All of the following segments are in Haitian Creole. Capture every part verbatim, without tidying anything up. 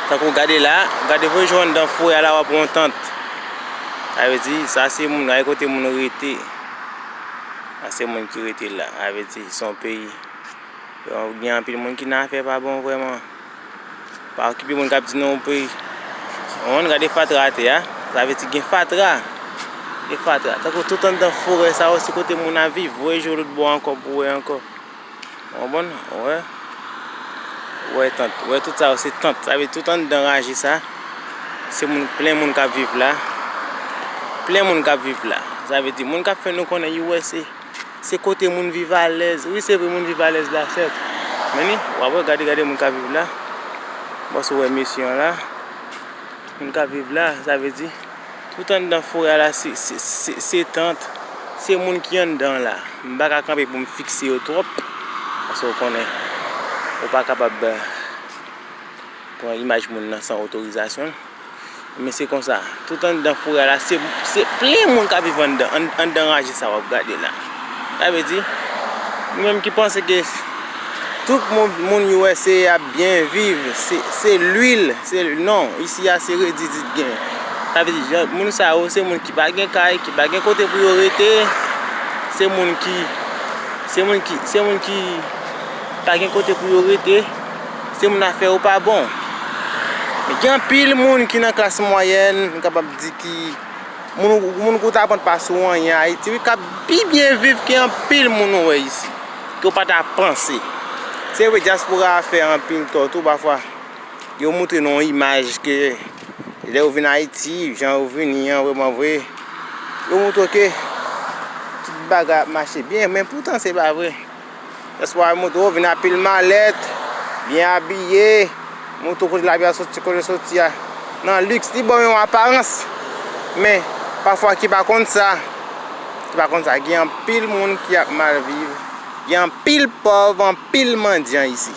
Tankou gade la, gade vre jou anndan forè a la w ap wè yon tant. Sa vle di, sa se moun, gade kote moun rete. Sa se moun ki rete la. Sa vle di, se yon peyi. Gen anpil moun ki nan afè pa bon vrèman. Pa okipe moun k ap di nou yon peyi. Ou konprann, gade fatra atè a. Sa vle di gen fatra. Gen fatra. Tankou tout anndan forè sa yo, se kote moun ap viv. Voye je w lòt bò ankò pou wè ankò. Ou konprann? Ou wè? Ou wè tant. Ou wè tout sa yo se tant. Sa vle di tout anndan raje sa, se moun, plen moun k ap viv la. Plen moun k ap viv la. Sa vle di moun k ap fè nou konnen U S A se kote moun viv alèz. Wi, se vre, moun viv alèz la, sèt. Men ni, w ap wè, gade, gade moun k ap viv la. Bon, si w wè mesye an la. Moun k ap viv la, sa vle di, tout anndan forè a la, se, se, se, se tant, se moun ki anndan la. M pa ka kanpe pou m fikse yo twòp, paske w konnen, ou pa kapab, eh, pran imaj moun nan san otorizasyon l. Men se konsa, tout anndan forè a la, se, se plen moun k ap viv anndan, ann-, anndan raje sa w ap gade la. Sa vle di, nou menm ki panse ke tout moun, moun U S A ap byen viv, se, se lwil, se, non, isi a se redi di gen. Sa vle di, jan, moun sa yo, se moun ki pa gen kay, ki pa gen kote pou yo rete, se moun ki, se moun ki, se moun ki pa gen kote pou yo rete, se moun afè yo pa bon. Men gen anpil moun ki nan klas mwayèn, m kapab di ki moun, moun kou ta pran pa sou anyen Ayiti, wi, k ap pi byen viv ke anpil moun ou wè isi, ke w pa ta panse. Se vre, dyaspora a fè anpil tò tou, pafwa. Yo montre nou yon imaj ke lè yo vin Ayiti, jan yo vini an, vrèman vre, yo montre ke tout bagay ap mache byen, men poutan se pa vre. Dyaspora montre w vin a pil malèt, byen abiye, montre w kote lavi a soti, kote l soti a. Nan liks, li ba w yon aparans. Men, pafwa ki pa konn sa, ki pa konn sa, gen anpil moun ki ap mal viv, gen anpil pòv, anpil mandyan isi.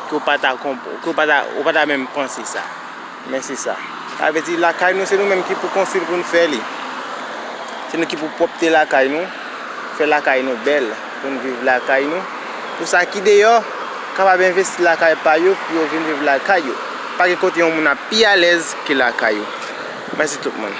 Ke w pa ta konp-, ke w pa ta, ou pa ta menm panse sa. Men se sa. Sa vle di lakay nou, se nou menm ki pou konstwi l pou n fè li. Se nou ki pou pwòpte lakay nou, fè lakay nou bèl, pou n viv lakay nou. Pou sa ki deyò, kapab envesti lakay pa yo, pou yo vin viv lakay yo. Pa gen kote yon moun ap pi alèz ke lakay ou. Mèsi tout moun.